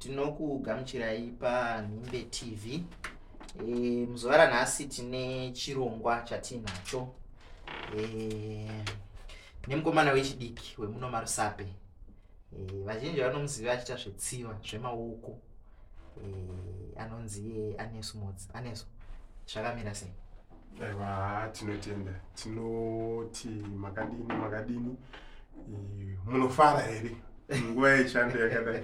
Tinokugamuchirai paNhimbe TV. Muzuva ranhasi tine chirongwa chatiinacho nemukomana wechidiki wemuno maRusape. Vazhinji vanomuziva achiita zvetsiva zvemaoko, anonzi Anesu Motsi. Anesu, zvakamira sei? Aiwa, tinotenda. Tinoti makadini, makadini? Munofara here nguva yechando yakadai?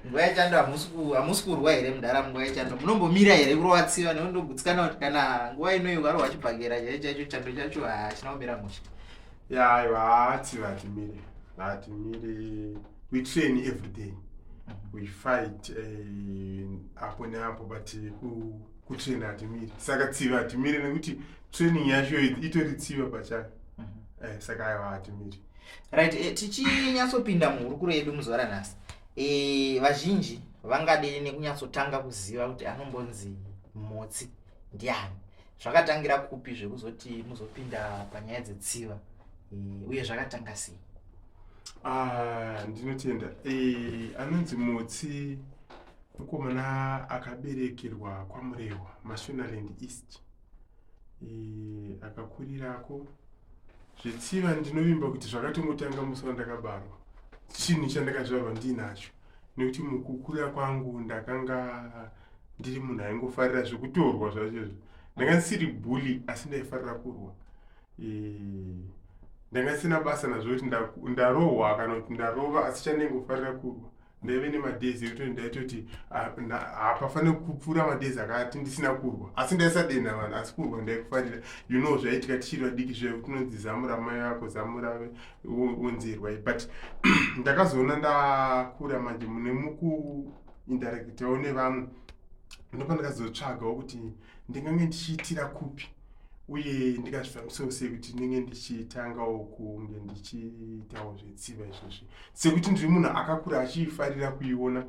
Nguva yechando hamusi kurwa here mudhara? Munguva yechando munombomira here kurova tsiva? Neundogutsikana kuti kana nguva inoyi ukarohwa chibhakera chaicho chaicho, chando chacho hachina kumira mushe. Ya, aiwa, tsiva hatimire, hatimire. We train every day, we fight apo neapo, but kutrain hatimiri. Saka tsiva hatimiri nekuti training yacho itori tsiva pachayo. Saka aiwa, hatimiri. Right, tichinyatsopinda muhurukuro yedu muzuva ranhasi, vazhinji vangade nekunyatsotanga kuziva kuti anombonzi Motsi ndiani, zvakatangira kupi zvekuzoti muzopinda panyaya dzetsiva, uye zvakatanga sei? Ah, ndinotenda. Anonzi Motsi mukomana akaberekerwa kwaMurehwa, Mashonaland East, akakurirako. Zvetsiva ndinovimba kuti zvakatongotanga musi wandakabarwa, chinhu chandakazvarwa ndiinacho, nekuti mukukura kwangu ndakanga ndiri munhu aingofarira zvekutorwa zvacho izvo. Ndanga ndisiri bully, asi ndaifarira kurwa. Ndanga ndisina basa nazvo kuti ndarohwa kana kuti ndarova, asi chandaingofarira kurwa. Ndaive nemadays ekuti ndaitoti hapafaniri kupfuura madays akati ndisina kurwa, asi ndaisadenha vanhu, asi kurwa ndaikufarira. You know zvaiitika tichiri vadiki zve tinonzi zamu ramai vako, zamu rave unzirwa. But ndakazoona ndakura manje, mune mukuinteractawo nevamwe, ndopandakazotsvagawo kuti ndingange ndichiitira kupi uye ndikazvifambisawo sei kuti ndinge ndichitangawo kunge ndichiitawo zvetsiva izvozvi, sekuti ndiri munhu akakura achiifarira kuiona,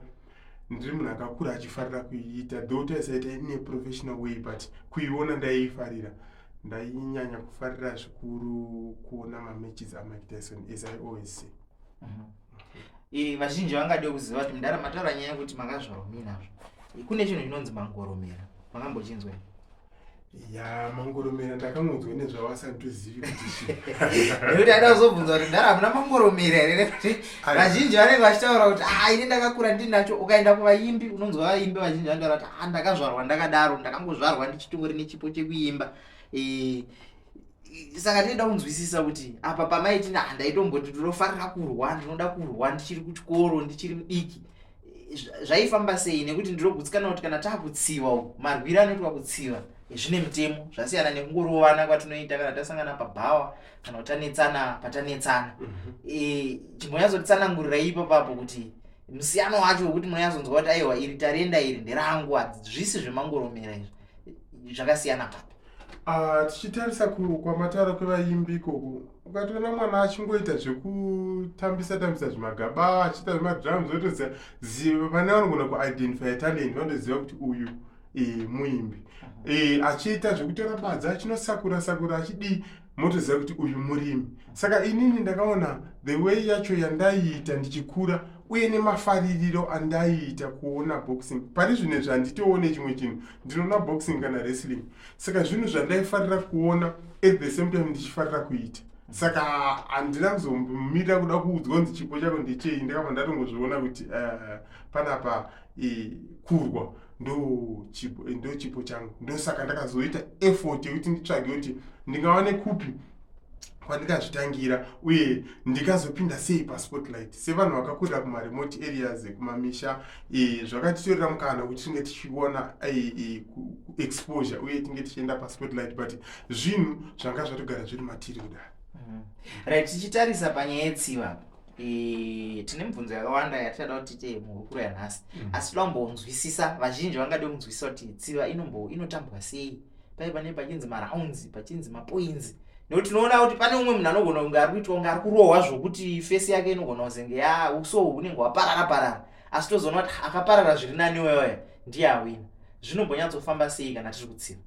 ndiri munhu akakura achifarira kuiita, though taisaita in a professional way, but kuiona ndaiifarira. Ndainyanya kufarira zvikuru kuona mamatches aMike Tyson, as I always say. Vazhinji vangade kuziva kuti mudara mataura nyaya yekuti makazvarwa muinazvo. Kune chinhu chinonzi mangoromera, makambochinzwa here? Ya, mangoromera ndakangonzwa nezvavo, asi handitozivi kuti chii. Nekuti aida kuzobvunza kuti mudara hamuna mangoromera here, nekuti vazhinji vanenge vachitaura kuti a ini ndakakura ndinacho. Ukaenda kuvaimbi, unonzwa vaimbi vazhinji vanotaura kuti a ndakazvarwa ndakadaro, ndakangozvarwa ndichitongori nechipo chekuimba. Saka tinoda kunzwisisa kuti apa pamaiti na ndaitomboti ndinofarira kurwa, ndinoda kurwa ndichiri kuchikoro, ndichiri mudiki, zvaifamba sei? Nekuti ndinogutsikana kuti kana taakutsiva uku, marwiro anoitwa kutsiva zvine mitemo, zvasiyana nekungorovana kwatinoita kana tasangana pabhawa kana kuti tanetsana patanetsana. Chimbonyatsotitsanangurirai ipapapo kuti musiyano wacho wekuti munonyatsonzwa kuti aiwa, iri tarenda iri nderangu, hazvisi zvemangoromera izvi, zvakasiyana papi? Ah, tichitarisa kwamataura kwevaimbi ikoko, ukatoona mwana achingoita zvekutambisa tambisa zvimagaba, achiita zvemadrums, otoziva ziva pane vanogona kuidentify talent, vanotoziva kuti uyu muimbi. Achiita zvekutora badza, achinosakura sakura, achidii, motoziva kuti uyu murimi. Saka inini ndakaona the way yacho yandaiita ndichikura uye nemafaririro andaiita kuona boxing. Pari zvino izvi handitoone chimwe chinhu, ndinoona boxing kana wrestling. Saka zvinhu zvandaifarira kuona, at the same time ndichifarira kuita. Saka handina kuzomirira kuda kuudzwa kunzi chipo chako ndechei. Ndakabva ndatongozviona kuti panapa kurwa ndo chipo changu. Ndosaka ndakazoita effort yekuti nditsvage kuti ndingawane kupi kwandingazvitangira uye ndingazopinda sei paspotlight. Sevanhu vakakurira kumaremote areas, kumamisha, zvakatitorera mukana kuti tinge tichiona exposure uye tinge tichienda paspotlight, but zvinhu zvanga zvatogara zviri matiri kudai. Right, tichitarisa panyaya yetsiva, tine mibvunzo yakawanda yatichada kuti tiite muhurukuro yanhasi, asi toda kumbonzwisisa, vazhinji vangade kunzwisisa kuti tsiva inotambwa sei, pai pane pachinzi marounds, pachinzi mapoints, nekuti tinoona kuti pane umwe munhu anogona kunge ari kuitwa kunge ari kurohwa zvokuti face yake inogona kuzenge ya uso hunenge hwaparara parara, asi tozoona kuti akaparara zviri nani wewe ndiye awina. Zvinombonyatsofamba sei kana tiri kutsiva?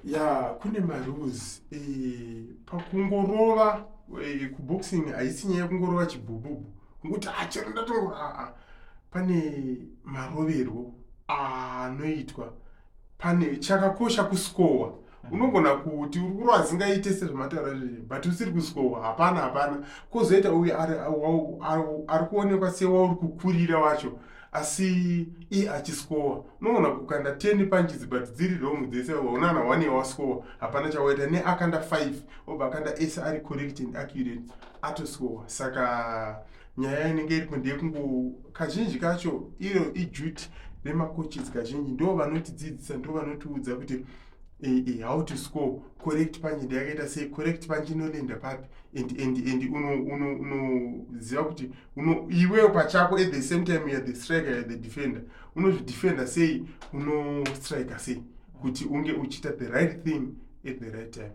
Ya, kune marules. Pakungorova kuboxing haisi nyaya yekungorova chibhubhubhu, kunguti achero ndatongo aa. Pane maroverwo anoitwa. Pane chakakosha kusikowa. Unogona kuti uri kurova zingaite sezvamataura izvezvi, but usiri kusikowa, hapana, hapana. Kwozoita uyu ari kuonekwa sewauri kukurira wacho, asi iye achisikowa. Unogona kukanda 10 punches, but dziri wrong dzese, unana 1 yawasikowa, hapana chawaita. Neakanda 5, obva akanda ese ari correct and accurate, atosikowa. Saka nyaya inenge iripo ndeyekungo, kazhinji kacho iro iduty remacoaches. Kazhinji ndo vanotidzidzisa, ndo vanotiudza kuti how to score correct punch ndeyakaita sei, correct punch inolenda papi, and unoziva kuti iwewo pachako, at the same time you are the striker, you are the defender, unozvidefenda sei, unostrika sei, kuti unge uchiita the right thing at the right time.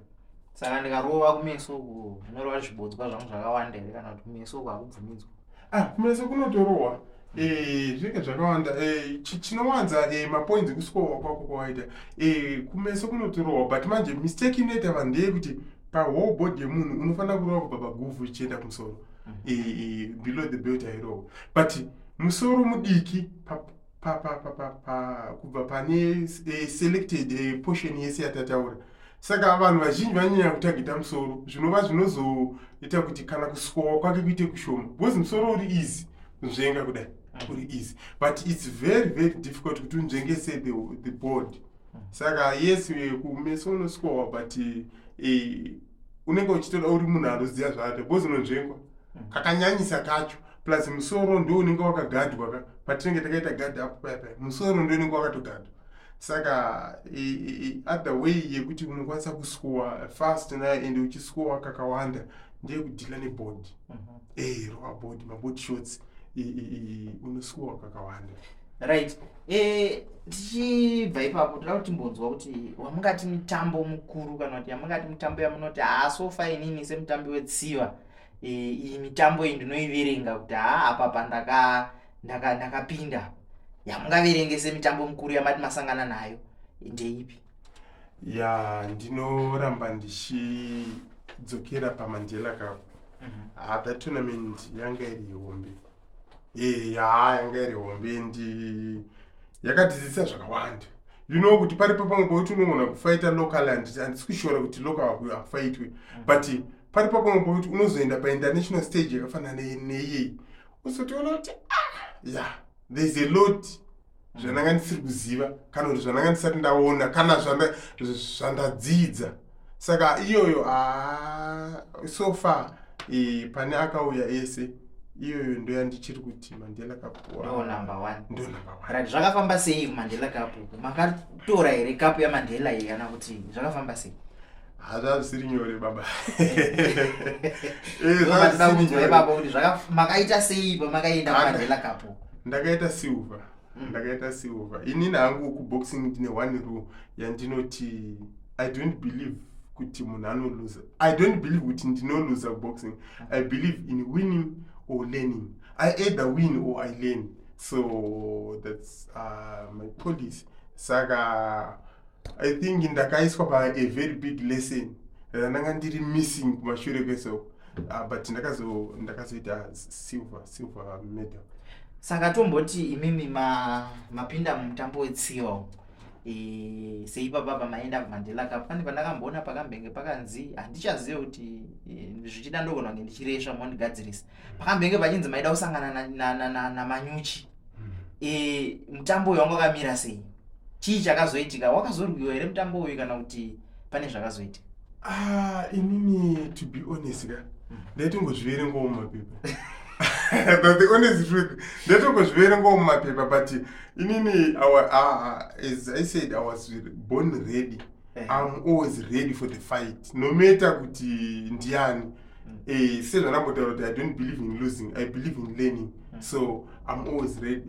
Saka ndikarova kumeso uku, zvinoreva zvibodzwa zvangu zvakawanda here, kana kuti kumeso uku hakubvumidzwa? Ah, kumeso kunotorohwa. Zvinenge zvakawanda. Chinowanza mapoints kusikowa kwako kwawaita. Kumeso kunotorohwa, but manje mistake inoita vanhu ndeyekuti pawhole body yemunhu unofanira kurova kubva paguvhu ichienda kumusoro. Below the belt hairohwa, but musoro mudiki kubva pane selected portion yese yatataura. Saka vanhu vazhinji vanyanya kutageta musoro, zvinova zvinozoita kuti kana kusikowa kwake kuite kushoma, because musoro uri easy kunzvenga kudai, uri easy, but it's very very difficult kuti unzvengese the board. Saka yes, kumeso unosikowa, but unenge uchitoda uri munhu anoziva zvaata, because unonzvengwa kakanyanyisa kacho. Plus musoro ndo unenge wakagadwa ka, patinenge takaita guard up paya paya, musoro ndo unenge wakatogadwa. Saka other way yekuti unokwanisa kuscore fast nayo and uchiscore kakawanda ndeyekudhila nebody. Rova body, mabody shots, unoscore kakawanda. Right, tichibva ipapo, toda kuti timbonzwa kuti wamungati mutambo mukuru, kana kuti yamungati mutambo yamunoti, haa, so far inini semutambi wetsiva, iyi mitambo iyi ndinoiverenga kuti haa, apa pandakapinda, yamungaverenge semitambo mukuru yamati masangana nayo ndeipi? Ya, ndinoramba ndichidzokera paMandela Cup. Ah, that tournament yanga iri hombe. Ya, yanga iri hombe, ndi yakatidzidzisa zvakawanda. Kuti paripo pamwe pekuti unogona kufaita local. Handisi kushora kuti local hakufaitwe, but paripo pamwe pekuti unozoenda painternational stage yakafanana neiyeyi, uzotoona kuti, ah, ya, there is a lot zvandanga ndisiri kuziva, kana kuti zvandanga ndisati ndaona, kana zvandadzidza. Saka iyoyo, ah, so far pane akauya ese, iyoyo ndo yandichiri kuti Mandela Cup. Ndo number one? Ndo number one. Right, zvakafamba sei kuMandela Cup uku? Makatora here cup yaMandela iyi, kana kuti zvakafamba sei? Hazvazvisiri nyore, baba. Ndomatida kunzwa ipapo kuti makaita sei pamakaenda kuMandela Cup uku. Ndakaita silver. Ndakaita silver. Inini hangu kuboxing ndine one rule yandinoti, I don't believe kuti munhu anoluza. I don't believe kuti ndinoluza kuboxing. I believe in winning or learning. I either win or I learn, so that's my policy. Saka I think ndakaiswa pa a very big lesson randanga ndiri missing kumashure kwesoko, but ndakazoita silver medal. Saka tomboti imimi mapinda mumutambo wetsiva umu, seipapa pamaenda kuMandela Cup, pane pandakamboona pakambenge pakanzi, handichazive kuti zvichida ndogona kunge ndichiresva, mondigadzirisa, pakambenge pachinzi maida kusangana naManyuchi. Mutambo uyu wanga wakamira sei? Chii chakazoitika? Wakazorwiwa here mutambo uyu, kana kuti pane zvakazoitika? Ah, inini, to be honest ka, ndaitongozviverengawo mumapepa. That's the honest truth, ndaitongozviverengawo mumapepa. But inini, as I said, I was born ready. I'm always ready for the fight, no matter kuti ndiani. Sezvandambotaura kuti I don't believe in losing, I believe in learning. So I'm always ready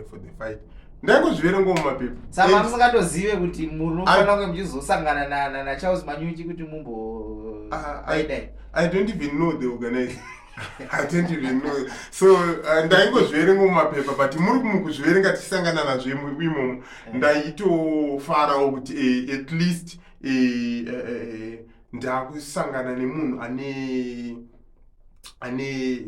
for the fight. Ndaingozviverengawo mumapepa. Saka musingatozive kuti munofanira kunge muchizosangana naCharles Manyuchi kuti mumbo dai? I don't even know the organizer, I don't even know. So ndaingozviverenga mumapepa, but muri mukuzviverenga tichisangana nazvo imomo, ndaitofarawo kuti at least ndakusangana nemunhu ane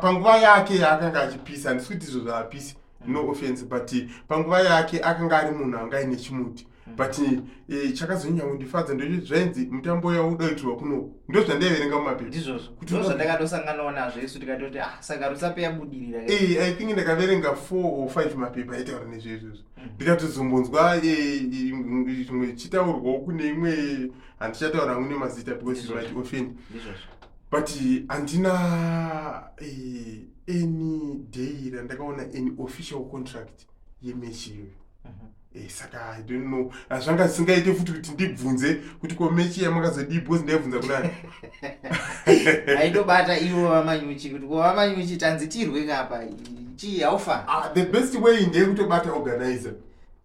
Panguva yake yaakanga achipisa, handisi kuti izvo zvaapisi, no offense, but panguva yake akanga ari munhu anga aine chimuti. But chakazonyanya kundifadza ndechekuti zvainzi mutambo yauda kuitirwa kunoku, ndo zvandaiverenga mumapepa. Ndizvozvo. Ndo zvandakatosanganawo nazvo isu, tikatoti, "Ah, saka Rusape yabudirira." I think ndakaverenga four or five mapepa aitaura nezveizvozvo. Ndikatozombonzwa zvimwe chitaurwawo kune imwe, handichataura hangu nemazita because it might offend. But handina any day randakaona any official contract yematch iyoyo. Saka I don't know. Zvanga zvisingaite futi kuti ndibvunze kuti ko match yamakazodii, because ndaibvunza kunani? Aitobata ivo vaManyuchi kuti, "Ko vaManyuchi, tanzi tirwe kapa, chii haufa?" Ah, the best way ndeyekutobata organizer,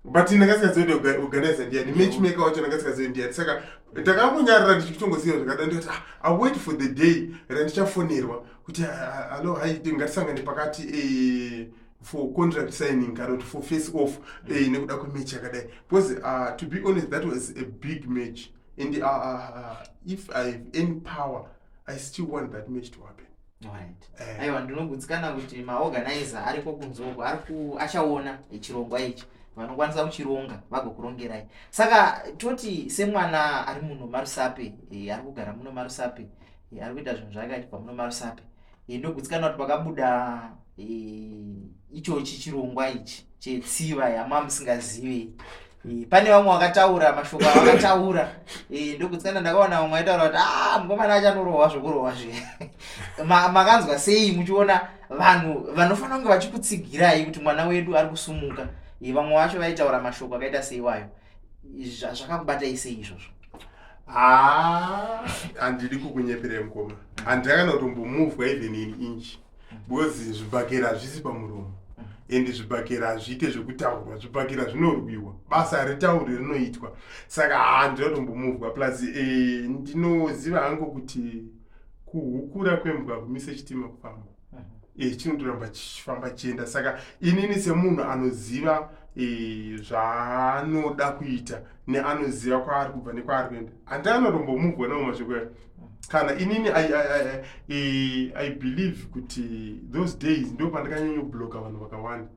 but ndakasingazivi kuti organizer ndiani, matchmaker wacho ndakasingazivi ndiani. Saka ndakangonyarara ndichitongoziva zvakada. Ndikati, "Ah, I wait for the day randichafonerwa kuti, ah, hello, hi, ngatisangane pakati for contract signing kana kuti for face off nekuda kwematch yakadai," because to be honest, that was a big match and if I have any power, I still want that match to happen. Aiwa, ndinogutsikana kuti maorganizer ariko kunzoko achaona chirongwa ichi, vanokwanisa kuchironga vagokurongerai. Saka toti semwana ari muno maRusape, ari kugara muno maRusape, ari kuita zvinhu zvake achibva muno maRusape, ndogutsikana kuti pakabuda ichochi chirongwa ichi chetsiva yamamusingazive, pane vamwe vakataura mashoko avakataura. Ndogutsikana ndakaona vamwe vaitaura kuti, "A, mukomana achanorohwa zvokurohwa zve." Makanzwa sei muchiona vanhu vanofanira kunge vachikutsigirai kuti mwana wedu ari kusumuka, vamwe vacho vaitaura mashoko akaita seiwayo? Zvakakubatai sei izvozvo? Haa, handidi kukunyeperei, mukoma, handina kana kutombomuvhwa even in inch, because zvibhakera hazvisi pamuromo and zvibhakera hazviite zvekutaurwa. Zvibhakera zvinorwiwa, basa haritauri, rinoitwa. Saka handina kutombomuvhwa. Plus ndinoziva hangu kuti kuhukura kwembwa kumise chitima kufamba, chinotoramba chichifamba chienda. Saka inini semunhu anoziva zvaanoda kuita neanoziva kwaari kubva nekwaari kuenda, handikanotombomuvhwa nawo mashoko ayo. Kana inini I believe kuti those days ndo pandakanyanyobloka vanhu vakawanda.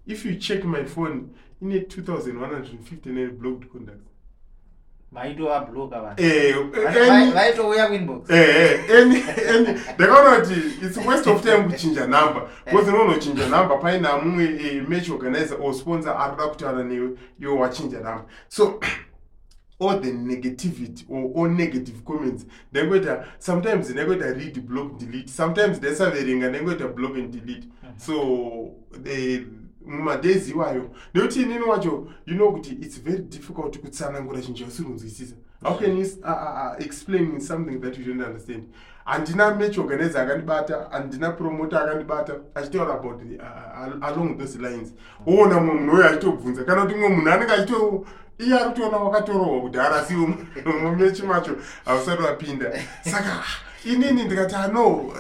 If you check my phone, ine 2159 blocked contacts. Maitovabloka vanhu? Eh. Vaitouya kuinbox? Ndakaona kuti it's waste of time kuchinja number, because unonochinja number paina mumwe match organizer or sponsor ari kuda kutaura newe, iwe wachinja number. So all the negativity or all negative comments ndaingoita, sometimes ndaingoita read, block, delete, sometimes ndaisaverenga, ndaingoita block and delete. So mumadays iwayo, nekuti inini wacho, you know kuti it's very difficult kutsanangura chinhu chausiri kunzwisisa. How can you explain something that you don't understand? Handina match organizer akandibata, handina promoter akandibata achitaura about along those lines. Woona mumwe munhu uyo achitobvunza, kana kuti mumwe munhu anenge achito iye ari kutoona wakatorohwa kudhara, asi mumatch macho hausati wapinda. Saka inini ndikati, "Ano,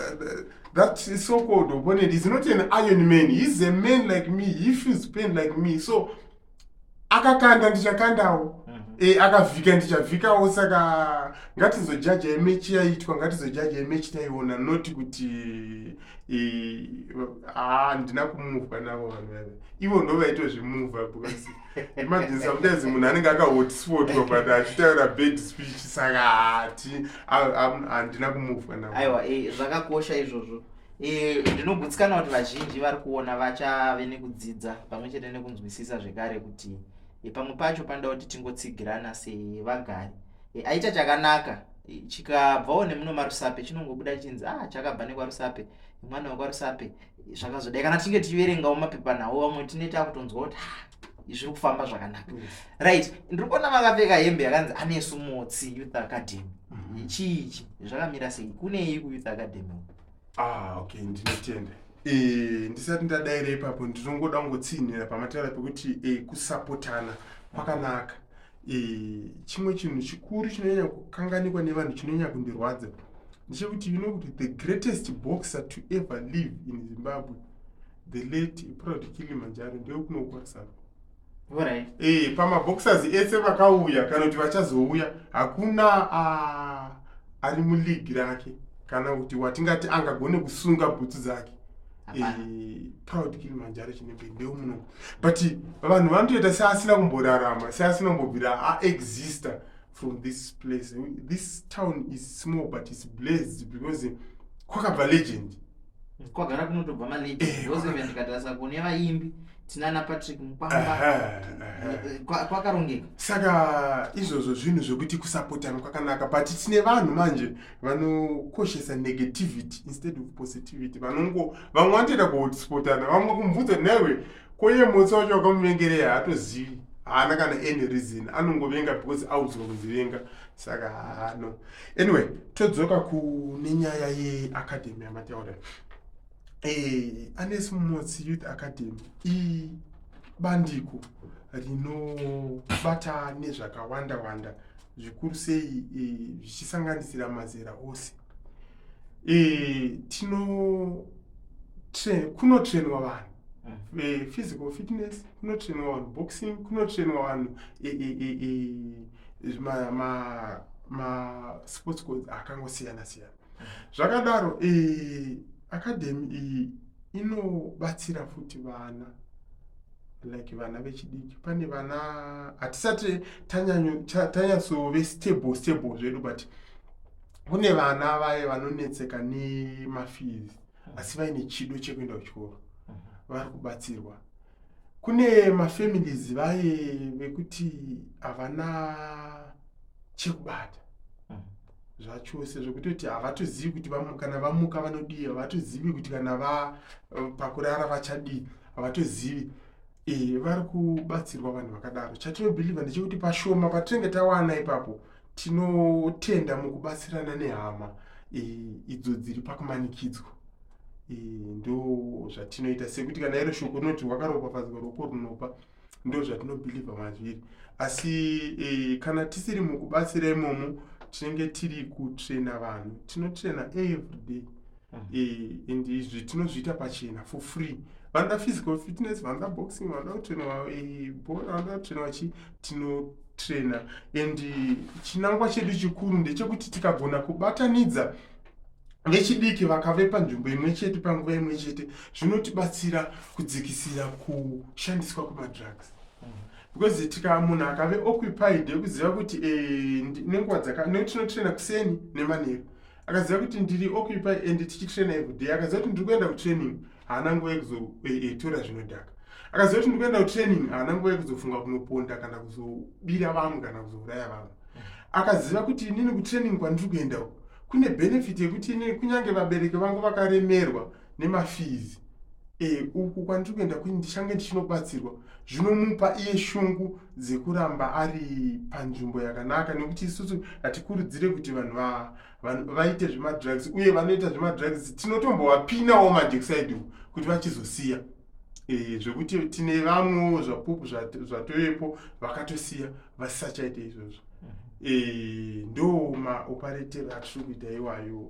that so called opponent is not an iron man. He's a man like me. He feels pain like me. So akakanda, ndichakandawo. Akavhika, ndichavhikawo. Saka ngatizojajai match yaitwa, ngatizojajai match taiona, not kuti handina kumuvhwa navo vanhu vava. Ivo ndo vaitozvimuvha, because imagine, sometimes munhu anenge akahotspotwa but achitaura bad speech. Saka hati handina kumuvhwa navo. Aiwa, zvakakosha izvozvo. Ndinogutsikana kuti vazhinji vari kuona vachave nekudzidza pamwe chete nekunzwisisa zvekare kuti pamwe pacho panoda kuti tingotsigirana sevagari. Aita chakanaka, chikabvawo nemuno maRusape, chinongobuda chinzi, "Ah, chakabva nekwaRusape, mwana wekwaRusape." Zvakazodai kana tichinge tichiverengawo mapepanhau, vamwe tinenge kutonzwa kuti, "Ah, zviri kufamba zvakanaka." Right, ndiri kuona makapfeka hembe yakanzi Anesu Motsi Youth Academy. Chii ichi? Zvakamira sei? Kunei kuYouth Academy uku? Ah, okay, ndinotenda. Ndisati ndadaira ipapo, ndinongoda kungotsinhira pamataura pekuti kusapotana kwakanaka. Chimwe chinhu chikuru chinonyanya kukanganikwa nevanhu, chinonyanya kundirwadza, ndechekuti, you know kuti the greatest boxer to ever live in Zimbabwe, the late Proud Kilimanjaro, ndewekuno kwaRusape. Pamaboxers ese vakauya kana kuti vachazouya, hakuna ari muleague rake. Kana kuti watingati angagone kusunga bhutsu dzake. Proud Kilimanjaro Chinembeni ndewemuno, but vanhu vanotoita seasina kumborarama, seasina kumbobvira aexista from this place. This town is small but is blessed because kwakabva legend. Kwagara kunotobva malegend because even ndikatarisa kune vaimbi, tinana Patrick Mukwamba, kwakarongeka. Saka izvozvo zvinhu zvekuti kusapotana kwakanaka, but tine vanhu manje vanokoshesa negativity instead of positivity. Vanongo vamwe vanotoita kuhotspotana, vamwe kumubvunza, "Newe koiye Motsi wacho wakamuvengerei?" Haatozivi, haana kana any reason, anongovenga because audzwa kuzivenga. Saka hano, anyway, todzoka kune nyaya yeacademy yamataura. Anesu Motsi Youth Academy ibandiko rinobata nezvakawanda wanda, zvikuru sei zvichisanganisira mazera ose. Tino kunotrainwa vanhu physical fitness, kunotrainwa vanhu boxing, kunotrainwa vanhu masports codes akangosiyana siyana. Zvakadaro, academy iyi inobatsira futi vana, like vana vechidiki. Pane vana hatisati tanyatsove stable zvedu, but kune vana vaye vanonetseka nemafees asi vaine chido chekuenda kuchikoro, vari kubatsirwa. Kune mafamilies vaye vekuti havana chekubata zvachose, zvekutoti havatozivi kuti kana vamuka vanodii, havatozivi kuti kana va pakurara vachadii, havatozivi. Vari kubatsirwa vanhu vakadaro. Chatinobhilivha ndechekuti pashoma patinenge tawana ipapo, tinotenda mukubatsirana nehama idzo dziri pakumanikidzwa. Ndo zvatinoita, sekuti kana iro shoko rinoti wakaropafadzwa ruoko runopa, ndo zvatinobhilivha mazviri. Asi kana tisiri mukubatsira imomo, tinenge tiri kutraina vanhu. Tinotraina everyday and izvi tinozviita pachena for free. Vanoda physical fitness, vanoda boxing, vanoda kutrainwa bhora, vanoda kutrainwa chii, tinotraina. And chinangwa chedu chikuru ndechekuti tikagona kubatanidza vechidiki vakave panzvimbo imwe chete panguva imwe chete, zvinotibatsira kudzikisira kushandiswa kwemadrugs, because tika munhu akave occupied yekuziva kuti nenguva dzaka nekuti tinotraina kuseni nemanheru, akaziva kuti ndiri occupied and tichitraina everyday, akaziva kuti ndiri kuenda kutraining, haana nguva yekuzotora zvinodhaka. Akaziva kuti ndiri kuenda kutraining, haana nguva yekuzofunga kunoponda kana kuzobira vamwe kana kuzouraya vamwe. Akaziva kuti inini kutraining kwandiri kuenda uku kune benefit yekuti inini kunyange vabereki vangu vakaremerwa nemafees, uku kwandiri kuenda ndichange ndichinobatsirwa, zvinomupa iye shungu dzekuramba ari panzvimbo yakanaka, nekuti isusu hatikurudzire kuti vanhu vaite zvemadrugs, uye vanoita zvemadrugs tinotombovapinawo manje kuside uku kuti vachizosiya. Zvekuti tine vamwewo zvapupu zvatovepo vakatosiya vasisachaite izvozvo. Ndo maoperatero atiri kuita iwayo.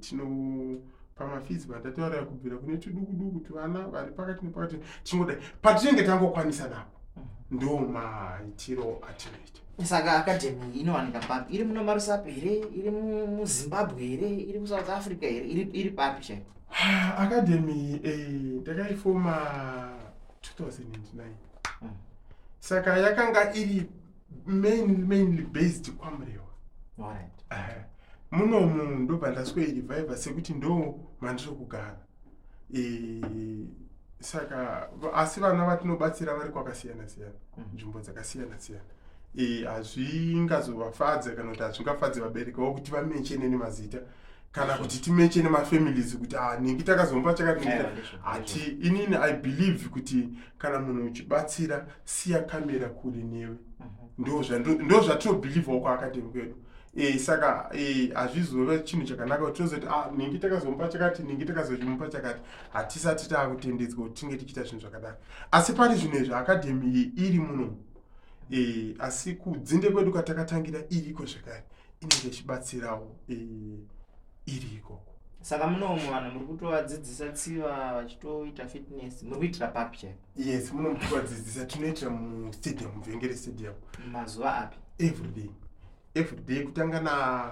Tino pamafees pandataura, kubvira kune tuduku duku tuvana vari pakati nepakati, tingodai patinenge tangokwanisa napo. Ndo maitiro atinoita. Saka academy inowanika papi? Iri muno maRusape here? Iri muZimbabwe here? Iri kuSouth Africa here? Iri papi chaipo? Academy ndakaifoma 2009. Saka yakanga iri mainly based kwaMurewa. Munomu ndobva ndaswei sekuti ndo mandiri kugara. Saka asi vana vatinobatsira vari kwakasiyana siyana, nzvimbo dzakasiyana siyana. Hazvingazovafadze kana kuti hazvingafadze vabereki vavo kuti vamentione nemazita kana kuti timentione mafamilies kuti, "Ah, ningi takazomupa chakati." Hati inini I believe kuti kana munhu uchibatsira, siya kamera kure newe. Ndo zvatinobhilivhawo kuacademy kwedu. Saka hazvizove chinhu chakanaka kuti tozoti, "Ah, ningi takazomupa chakati, ningi takazochimupa chakati." Hatisati taakutendedzwa kuti tinge tichiita zvinhu zvakadaro. Asi pari zvino izvi academy iyi iri muno, asi kudzinde kwedu kwatakatangira iriko zvekare, inenge ichibatsirawo iri ikoko. Saka munomu vanhu muri kutovadzidzisa tsiva vachitoita fitness, muri kuitira papi chaipo? Yes, muno mukuvadzidzisa tinoitira mustadium, Vengere Stadium. Mazuva api? Everyday. Every day kutanga na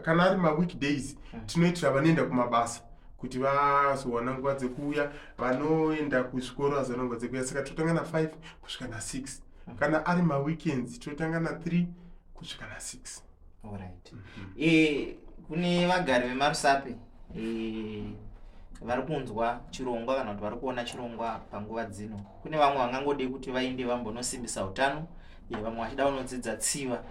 kana ari maweekdays, tinoitira vanoenda kumabasa kuti vazowana nguva dzekuuya, vanoenda kuzvikoro vazowana nguva dzekuuya. Saka tinotanga na5 kusvika na6. Kana ari maweekends, tinotanga na3 kusvika na6. Alright. Kune vagari vemaRusape vari kunzwa chirongwa kana kuti vari kuona chirongwa panguva dzino, kune vamwe vangangode kuti vaende vambonosimbisa utano, vamwe vachida kunodzidza tsiva.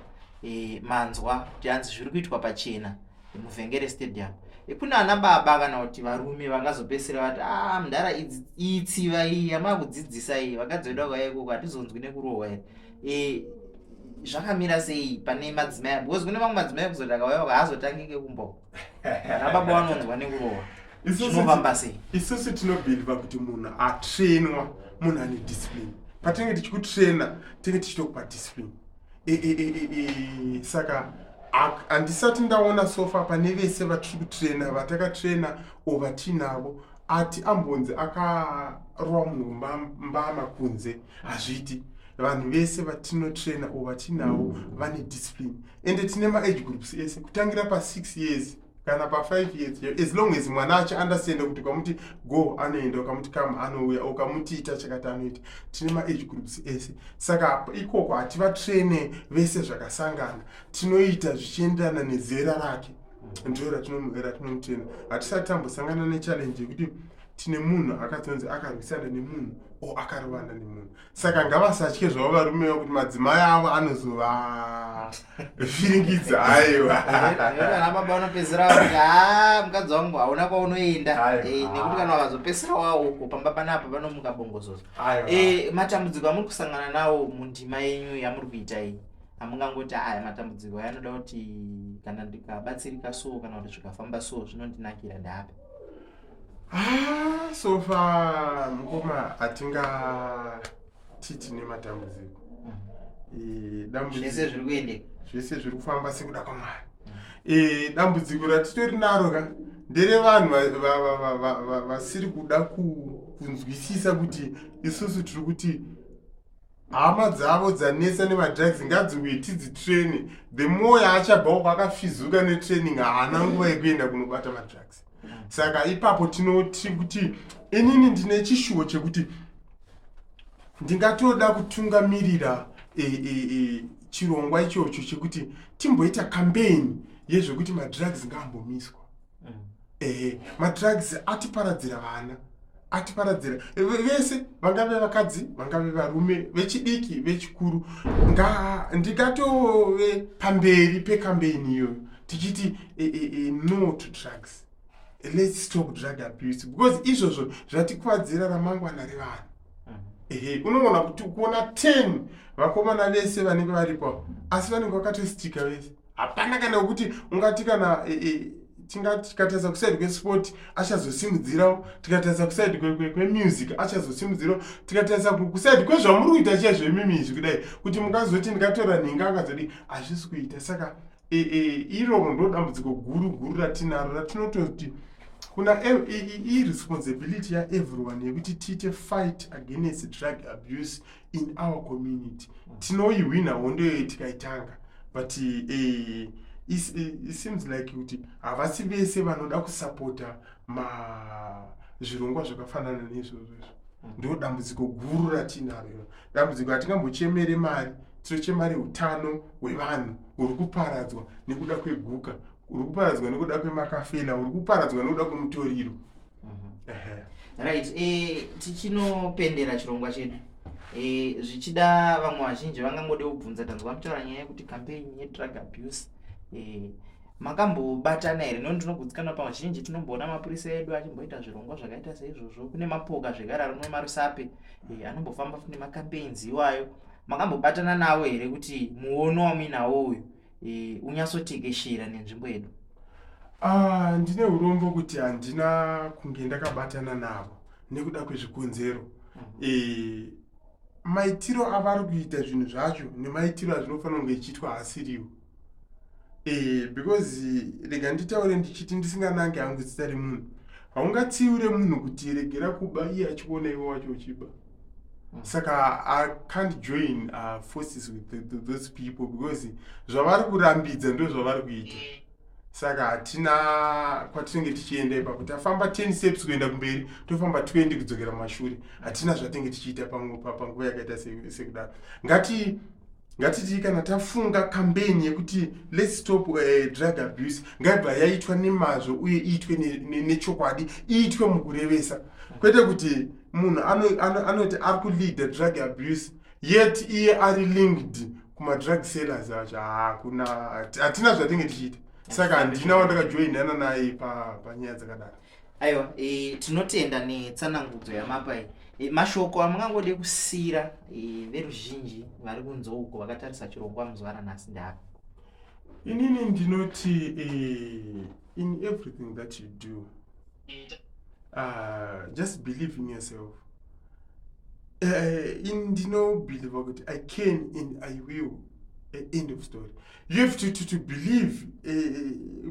Manzwa kuti hanzi zviri kuitwa pachena muVhengere Stadium. Kune ana baba kana kuti varume vangazopedzisira vati, "A, mudhara, iyi tsiva iyi yamakudzidzisa iyi, vakadzi vedu vakauya ikoko hatizonzwi nekurohwa here?" Zvakamira sei pane madzimai? Because kune vamwe madzimai kuzoti akauya haazotangike kumbo, vana baba vanonzwa nekurohwa. Zvinofamba sei? Isusu tinobelieva kuti munhu atrainwa munhu ane discipline. Patinenge tichikutraina, tinenge tichitokupa discipline. Saka handisati ndaona so far pane vese vatiri kutraina, vatakatraina o vatinavo, ati ambonzi akarova munhu mbama kunze. Hazviiti. Vanhu vese vatinotraina o vatinavo vane discipline, ende tine maage groups ese, kutangira pa6 years kana pa5 years, as long as mwana achiunderstanda kuti ukamuti go anoenda, ukamuti come anouya, ukamuti ita chakati anoita. Tine maage groups ese, saka ikoko hativatraine vese zvakasangana. Tinoita zvichienderana nezera rake, ndiro ratinomutraina. Hatisati tambosangana nechallenge yekuti tine munhu akazonzi akarwisana nemunhu o akarovana nemunhu. Saka ngavasatye zvavo varume kuti madzimai avo anozovafiringidza, aiwa. Vana baba vanopedzisira vakuti, "Ha, mukadzi wangu, hauna kwaunoenda." Nekuti kana vakazopedzisira wauko pamba panapa panomuka bongozozo. Matambudziko amuri kusangana nawo mundima yenyu yamuri kuita iyi, hamungangoti aya matambudziko aya anoda kuti kana ndikabatsirika so kana kuti zvikafamba so zvinondinakira, ndaapi? Ah, so far mukoma, hatingatiti tine matambudziko. Zvese zviri kuendeka? Zvese zviri kufamba sekuda kwaMwari. Dambudziko ratitori naro ka nderevanhu vasiri kuda kunzwisisa kuti isusu tiri kuti hama dzavo dzanetsa nemadrugs ngadziuye tidzitraine. The more yaachabva uko akafizuka netraining, haana nguva yekuenda kunobata madrugs. Saka ipapo tinoti kuti inini ndine chishuwo chekuti ndingatoda kutungamirira chirongwa ichocho chekuti timboita campaign yezvekuti madrugs ngaambomiswa. Ehe, madrugs atiparadzira vana, atiparadzira vese, vangave vakadzi, vangave varume, vechidiki, vechikuru. Ndingatove pamberi pecampaign iyoyo tichiti no to drugs, let's stop drug abuse, because izvozvo zvatikuvadzira ramangwana revanhu. Ehe, unoona kuti kuona 10 vakomana vese vanenge varipo, asi vanenge vakatostika vese. Hapana kana wekuti ungati kana tingati tikatarisa kuside kwesport achazosimudzirawo, tikatarisa kuside kwemusic achazosimudzirawo, tikatarisa kuside kwezvamuri kuita chaizvo imimi izvi kudai, kuti mungazoti ndikatora nhinga akazodi, hazvisi kuita. Saka iroro ndo dambudziko guru guru ratinaro, ratinototi kuna iresponsibility yaeveryone yekuti tiite fight against drug abuse in our community. Tinoihwina hondo iyoyo tikaitanga, but it seems like kuti havasi vese vanoda kusapota zvirongwa zvakafanana neizvozvo izvo. Ndo dambudziko guru ratinaro iro. Dambudziko hatingambochemere mari, tinochema reutano hwevanhu huri kuparadzwa nekuda kweguka, uri kuparadzwa nekuda kwemakafela, uri kuparadzwa nekuda kwemutoriro. Ehe. Right, tichinopendera chirongwa chedu, zvichida vamwe vazhinji vangangode kubvunza. Tanzwa mutaura nyaya yekuti campaign yedrug abuse. Makambobatana here? Nokuti ndinogutsikana pazhinji tinomboona mapurisa edu achimboita zvirongwa zvakaita seizvozvo. Kune mapoka zvekare ari mumaRusape anombofamba futi nemacampaigns iwayo. Makambobatana navo here kuti muono wamuinawo uyu unyatsotekeshera nenzvimbo yedu? Ah, ndine urombo kuti handina kunge ndakabatana navo nekuda kwezvikonzero. Maitiro avari kuita zvinhu zvacho nemaitiro azvinofanira kunge ichiitwa haasiriwo. Because rega nditaure ndichiti, ndisinganange hangu zita remunhu, haungatsiure munhu kuti regera kuba iye achikuona iwe wacho uchiba. Saka I can't join forces with those people because zvavari kurambidza ndo zvavari kuita. Saka hatina kwatinenge tichienda ipapo. Tafamba 10 steps kuenda kumberi, tofamba 20 kudzokera mumashure. Hatina zvatinenge tichiita panguva yakaita sekudaro. Ngatiti kana tafunga campaign yekuti "Let's stop drug abuse", ngaibva yaitwa nemazvo uye iitwe nechokwadi, iitwe mukurevesa, kwete kuti munhu anoti ari kuleada drug abuse, yet iye ari linked kumadrug sellers acho. Hakuna, hatina zvatinge tichiita. Saka handina wandakajoinana naye panyaya dzakadaro. Aiwa, tinotenda netsanangudzo yamapa iyi. Mashoko amungangode kusiyira veruzhinji vari kunze uko vakatarisa chirongwa muzuva ranhasi ndeapi? Inini ndinoti in everything that you do, just believe in yourself. In ndinobelieva kuti I can and I will. End of story. You have to believe.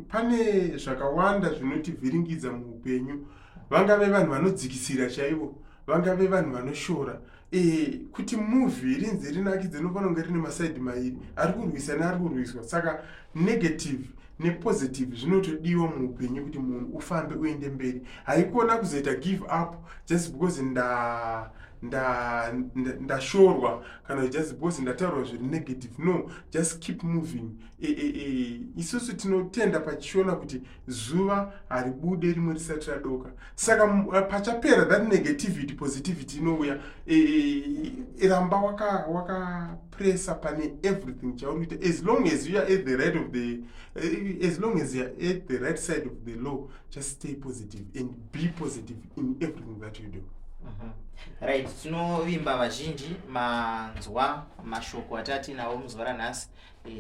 Pane zvakawanda zvinotivhiringidza muupenyu, vangave vanhu vanodzikisira chaivo, vangave vanhu vanoshora. Kuti movie rinzi rinakidze, rinofanira kunge rine masides mairi, ari kurwisa neari kurwiswa. Saka negative nepositive zvinotodiwa muupenyu kuti munhu ufambe uende mberi. Haikona kuzoita give up just because ndashorwa kana just because ndataurwa zviri negative. No, just keep moving. Isusu tinotenda pachiona kuti zuva haribude rimwe risati radoka. Saka pachapera that negativity, positivity inouya. Ramba wakapressa pane everything chauri kuita. As long as you are at the right of the as long as you are at the right side of the law, just stay positive and be positive in everything that you do. Right, tinovimba vazhinji manzwa mashoko atatinawo muzuva ranhasi.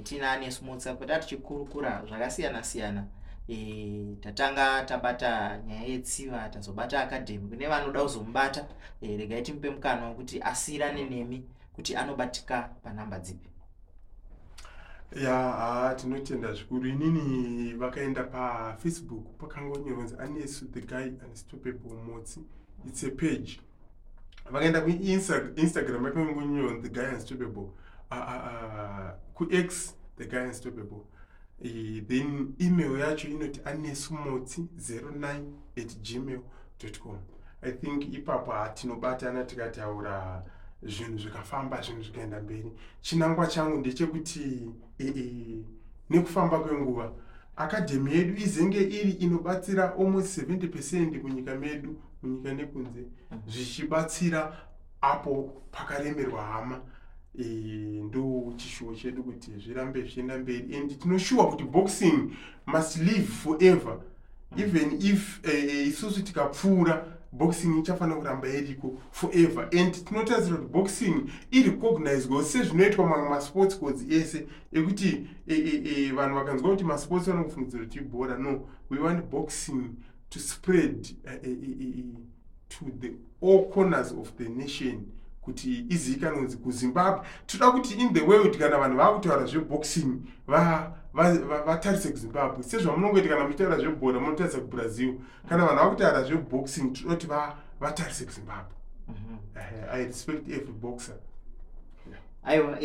Tina Anesu Motsi pata tichikurukura zvakasiyana siyana. Tatanga tabata nyaya yetsiva, tazobata academy. Kune vanoda kuzomubata, regai timupe mukana wekuti asiyirane nemi kuti anobatika panhamba dzipi. Ya, ha, tinotenda zvikuru. Inini vakaenda paFacebook, pakangonyorwa kunzi Anesu the Guy Unstoppable Motsi, it's a page. Vakaenda kuInstagram, yakangonyorwa The Guy Unstoppable. KuX, The Guy Unstoppable. Then email yacho inoti anesumotsi09@gmail.com. I think ipapo hatinobatana, tikataura zvinhu zvikafamba, zvinhu zvikaenda mberi. Chinangwa changu ndechekuti nekufamba kwenguva academy yedu izenge iri inobatsira almost 70% munyika medu, munyika nekunze, zvichibatsira apo pakaremerwa hama. Ndo chishuwo chedu kuti zvirambe zvichienda mberi, and tinoshuwa kuti boxing must live forever. Even if isusu tikapfuura, boxing ichafanira kuramba iriko forever. And tinotarisira kuti boxing irecognizwawo sezvinoitwa mamwe masports codes ese, ekuti vanhu vakanzwa kuti masports vanokufungidzira kuti ibhora. No, we want boxing to spread to the all corners of the nation, kuti izivikanwe kunzi kuZimbabwe. Toda kuti in the world, kana vanhu vaakutaura zveboxing, vatarise kuZimbabwe, sezvamunongoita kana muchitaura zvebhora munotarisa kuBrazil. Kana vanhu vakutaura zveboxing, toda kuti vatarise kuZimbabwe. I respect every boxer. Aiwa,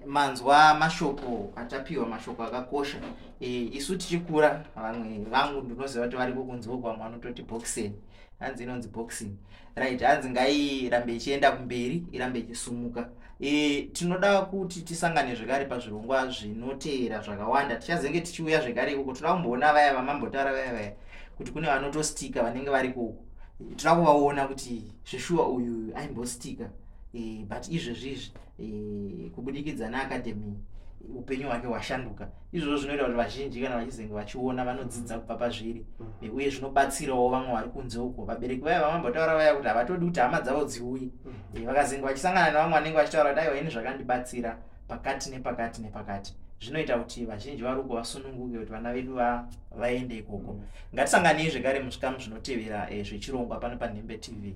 manzwa mashoko atapiwa, mashoko akakosha. Isu tichikura, vamwe vangu ndinoziva kuti variko kunze uko, vamwe vanototi boxing, hanzi inonzi boxing. Right, hanzi ngairambe ichienda kumberi, irambe ichisumuka. Tinoda kuti tisangane zvekare pazvirongwa zvinoteera zvakawanda. Tichazenge tichiuya zvekare ikoko. Toda kumboona vaya vamambotaura vaya vaya kuti kune vanotostika vanenge vari ikoko. Toda kuvaona kuti zveshuwa uyu aimbostika, but izvezvi izvi, kubudikidza neacademy upenyu hwake hwashanduka. Izvozvo zvinoita kuti vazhinji kana vachizenge vachiona vanodzidza kubva pazviri. Uye zvinobatsirawo vamwe vari kunze uko, vabereki vaya vamambotaura vaya kuti havatodi kuti hama dzavo dziuye. Vakazenge vachisangana nevamwe vanenge vachitaura kuti aiwa, ini zvakandibatsira pakati nepakati nepakati, zvinoita kuti vazhinji vari uko vasununguke kuti vana vedu vaende ikoko. Ngatisanganei zvekare muzvikamu zvinotevera zvechirongwa pano paNhembe TV.